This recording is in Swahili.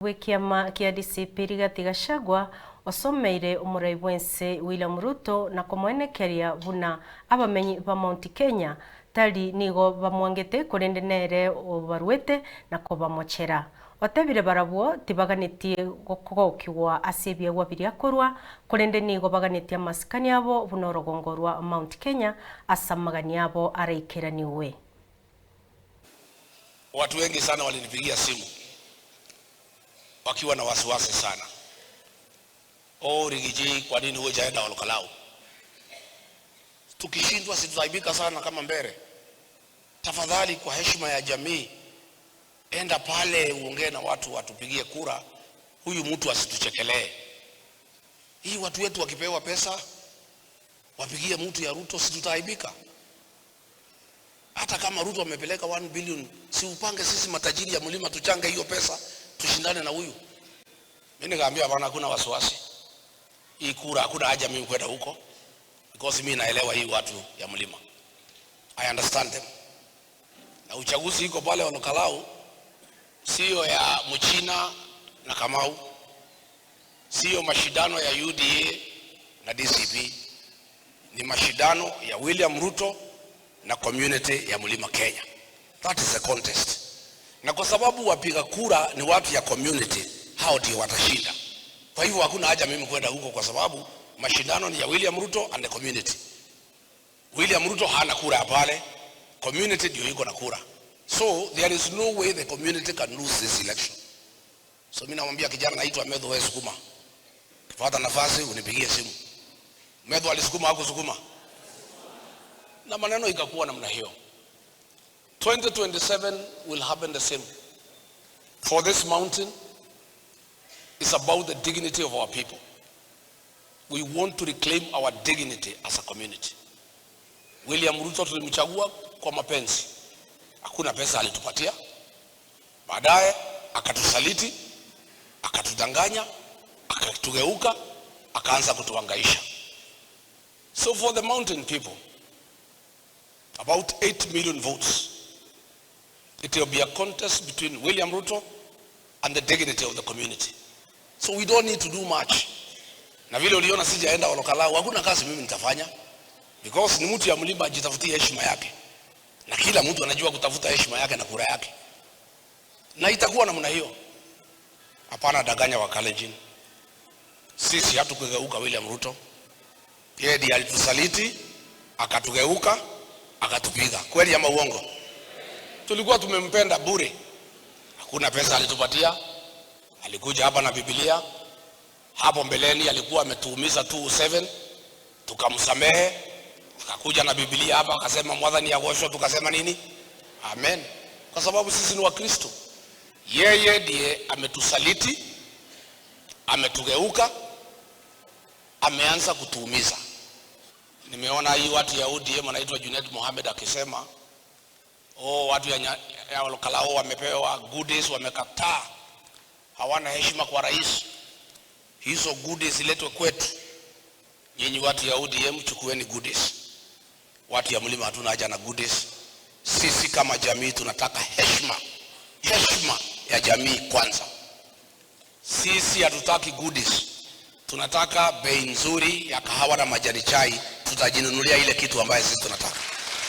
Bw'ekiama kia DCP Rigathi Gachagua osomeire omorai bwense William Ruto na komoenekeria buna abamenyi ba Mount Kenya tari nigo bamwangete korende nere obarwete na kobamochera. Otebire barabwo tibaganetie gokogokigwa ase ebiegwa biria korwa korende nigo baganetie amasikani abo buna orogongo rwa Mount Kenya ase amagani abo araikeraniwe. Watu wengi sana walinipigia simu wakiwa na wasiwasi sana. Oh, Riggy G, kwa nini hujaenda Olkalou? Tukishindwa si tutaaibika sana kama Mbeere. Tafadhali, kwa heshima ya jamii, enda pale uongee na watu watupigie kura, huyu mtu asituchekelee. Hii watu wetu wakipewa pesa wapigie mtu ya Ruto, si tutaaibika? Hata kama Ruto amepeleka 1 billion, si upange sisi matajiri ya mlima tuchange hiyo pesa tushindane na huyu. Mimi nikaambia bwana, hakuna wasiwasi, hii kura hakuna haja mimi kwenda huko because mimi naelewa hii watu ya mlima, I understand them. Na uchaguzi iko pale Olkalou, sio ya Mchina na Kamau, sio mashindano ya UDA na DCP, ni mashindano ya William Ruto na community ya Mlima Kenya. That is a contest. Na kwa sababu wapiga kura ni watu ya community, hao ndio watashinda. Kwa hivyo hakuna haja mimi kwenda huko kwa sababu mashindano ni ya William Ruto and the community. William Ruto hana kura pale, community ndio iko na kura. So there is no way the community can lose this election. So mimi namwambia kijana naitwa Methu, wewe sukuma. Ukipata nafasi unipigie simu. Methu alisukuma, hakusukuma? Na maneno ikakuwa namna hiyo. 2027 will happen the same. For this mountain is about the dignity of our people. We want to reclaim our dignity as a community. William Ruto tulimchagua kwa mapenzi, hakuna pesa alitupatia. Baadaye akatusaliti, akatudanganya, akatugeuka, akaanza kutuhangaisha. So for the mountain people, about 8 million votes, it will be a contest between William Ruto and the dignity of the community. So we don't need to do much. Na vile uliona sijaenda Olkalou, hakuna kazi mimi nitafanya because ni mtu ya mlima ajitafutie heshima yake, na kila mtu anajua kutafuta heshima yake na kura yake, na itakuwa namna hiyo. Hapana danganya wa Kalenjin, sisi hatukugeuka William Ruto, yeye ndiye alitusaliti akatugeuka akatupiga. Kweli ama uongo? Tulikuwa tumempenda bure, hakuna pesa alitupatia. Alikuja hapa na Biblia. Hapo mbeleni alikuwa ametuumiza 27 tukamsamehe, akakuja na Biblia hapa akasema Mwathani agocwo, tukasema nini? Amen, kwa sababu sisi ni Wakristo. Yeye ndiye ametusaliti, ametugeuka, ameanza kutuumiza. Nimeona hii watu ya ODM anaitwa Junet Mohamed akisema, oh, watu ya Olkalou wamepewa goodies, wamekataa, hawana heshima kwa rais. Hizo goodies ziletwe kwetu. Nyinyi watu ya ODM chukueni goodies. Watu ya mlima hatuna haja na goodies. Sisi kama jamii tunataka heshima, heshima ya jamii kwanza. Sisi hatutaki goodies, tunataka bei nzuri ya kahawa na majani chai. Tutajinunulia ile kitu ambayo sisi tunataka.